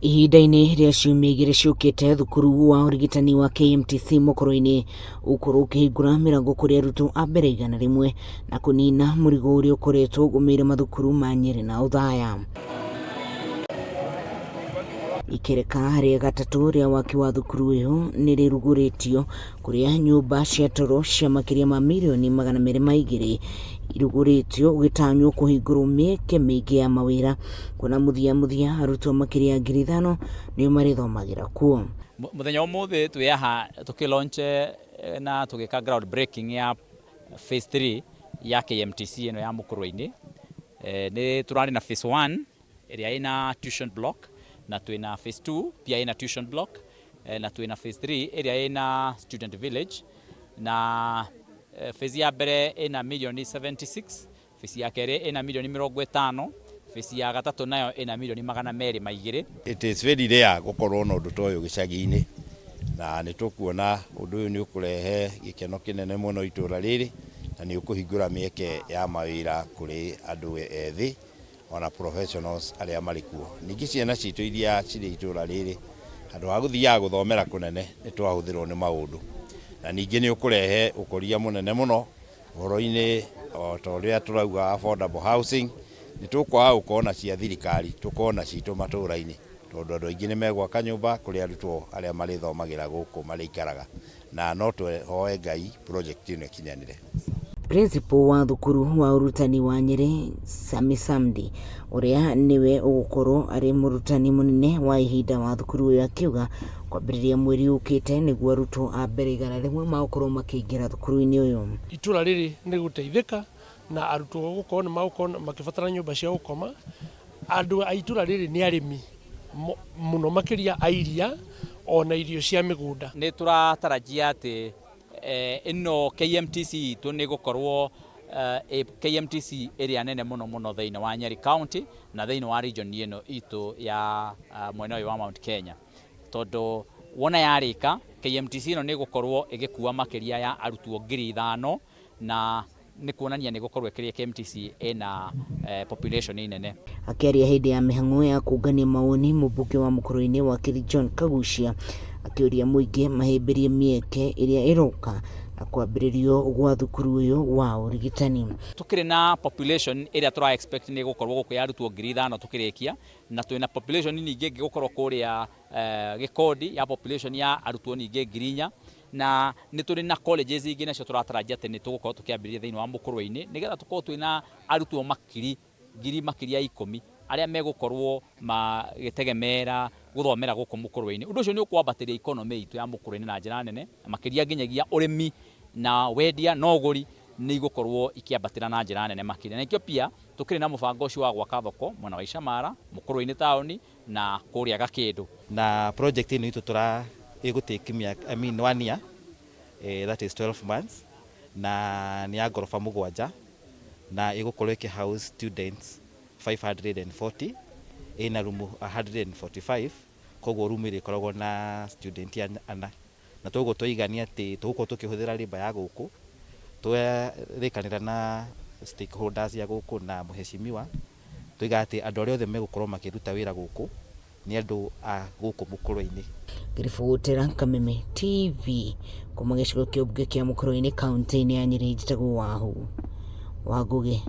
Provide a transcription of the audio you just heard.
Ihinda-inĩ rĩa ciumia igĩrĩ ciũkĩte, thukuru wa ũrigitani wa KMTC Mũkũrwe-inĩ ũgũkorwo ũkĩhingũra mĩrango kũrĩ arutwo a mbere 100 na kũnina mũrigo ũrĩa ũkoretwo ũgũmĩire mathukuru ma Nyĩrĩ na Othaya. Ikereka rĩa gatatũ rĩa waki wa thukuru ĩyo nĩ rĩrugũrĩtio kũrĩa nyũmba cia toro cia makĩria ma mirioni 202 irugũrĩtio gũgĩtanywo kũhingũrwo mĩeke mĩingĩ ya mawĩra kuona mũthia mũthia arutwo makĩria ya 5,000 nĩo marĩthomagĩra kuo. Mũthenya wa ũmũthĩ twĩ haha tũkĩ launch na tũgĩka ground breaking ya phase 3 ya KMTC ĩno ya Mũkũrwe-inĩ. Nĩ tũrarĩ na phase 1 ĩrĩa ĩna tuition block na twĩna phase 2 pia ĩna tuition block na twĩna phase 3 ĩrĩa ĩna student village na phase ya mbere ĩna mirioni 76, phase ya kerĩ ĩna mirioni 50, phase ya gatatũ nayo ĩna mirioni 202. It is very rare gũkorwo na ũndũ ta ũyũ gĩcagi-inĩ na nĩ tũkuona ũndũ ũyũ nĩ ũkũrehe gĩkeno kĩnene mũno itũra rĩrĩ na nĩ ũkũhingũra mĩeke ya mawĩra kũrĩ andũ ethĩ ona professionals arĩa marĩ kuo. Ningĩ ciana citũ iria cirĩ itũra rĩrĩ handũ ha gũthiaga gũthomera kũnene nĩ twahũthĩrwo nĩ maũndũ, na ningĩ nĩ ũkũrehe ũkũria mũnene mũno ũhoro-inĩ o ta ũrĩa tũrauga affordable housing, nĩ tũkwaga gũkorwo na cia thirikari tũkorwo na citũ matũra-inĩ, tondũ andũ aingĩ nĩ megwaka nyũmba kũrĩa arutwo arĩa marĩthomagĩra gũkũ marĩikaraga, na no tũhoe Ngai project ĩno ĩkinyanĩre. Principal wa thukuru wa ũrutani wa Nyĩrĩ Sami Samdi ũrĩa nĩwe ũgũkorwo arĩ mũrutani mũnene wa ihinda wa thukuru ũyũ akiuga kwambĩrĩria mweri ũkĩte nĩguo arutwo a mbere 100 magũkorwo makĩingĩra thukuru-inĩ ũyũ. Itũra rĩrĩ nĩ gũteithĩka na arutwo gũkorwo nĩ magũkorwo makĩbatara nyũmba cia gũkoma. Andũ a itũra rĩrĩ nĩ arĩmi mũno makĩria a iria ona irio cia mĩgũnda. Nĩ tũratarajia atĩ ĩno KMTC itũ nĩ gũkorwo KMTC ĩrĩa nene mũno mũno thĩinĩ wa Nyeri County na thĩinĩ wa region ĩno itũ ya mwena ũyũ wa Mount Kenya, tondũ wona yarĩka KMTC ĩno nĩ gũkorwo ĩgĩkua makĩria ya arutwo 5,000 na nĩ kuonania nĩ gũkorwo ĩkĩrĩ KMTC ĩna population nene. Akĩaria hĩndĩ ya mĩhang'o ya kũngania mawoni, mũmbunge wa Mũkũrwe-inĩ wakiri John Kaguchia akĩũria mũingĩ mahĩmbĩrie mĩeke ĩrĩa ĩroka na kwambĩrĩrio gwa thukuru ũyũ wa ũrigitani. Tũkĩrĩ na population ĩrĩa tũra expect nĩ gũkorwo gũkũ ya arutwo 5,000 tũkĩrĩkia, na twĩna population ningĩ ĩngĩ gũkorwo kũrĩa Gĩkondi ya population ya arutwo ningĩ 4,000, na nĩ tũrĩ na colleges ingĩ nacio tũratarajia atĩ nĩ tũgũkorwo tũkĩambĩrĩria thĩinĩ wa Mũkũrwe-inĩ nĩgetha tũkorwo twĩna arutwo makiri ngiri makĩria ya 10 arĩa megũkorwo magĩtegemera gũthomera gũkũ Mũkũrwe-inĩ. Ũndũ ũcio nĩ ũkwambatĩria economy itũ ya Mũkũrwe-inĩ na njĩra nene, na makĩria nginyagia ũrĩmi na wendia na ũgũri nĩ igũkorwo ikĩambatĩra na njĩra nene makĩria. Na nĩkĩo pia tũkĩrĩ na mũbango ũcio wa gwaka thoko mwena wa Icamara, Mũkũrwe-inĩ taũni na kũrĩa Gakĩndũ. Na project ĩno itũ tũra ĩgũ take mĩaka, I mean one year, that is 12 months, na nĩ ya ngoroba mũgwanja na ĩgũkorwo ĩkĩ house students 540, ĩna room 145, koguo room ĩrĩkoragwo na student ana. Na toguo twaigania atĩ tũgũkorwo tũkĩhũthĩra labour ya gũkũ, twarĩkanĩra na stakeholders ya gũkũ na mheshimiwa, twoiga atĩ andũ arĩa othe megũkorwo makĩruta wĩra gũkũ nĩ andũ a gũkũ Mũkũrwe-inĩ. Ngĩribotera Kameme TV kuma gĩcigo kĩa ũmbunge kĩa Mũkũrwe-inĩ kaunti-inĩ ya Nyĩrĩ, njĩtagwo Wahu wa Ngũgĩ.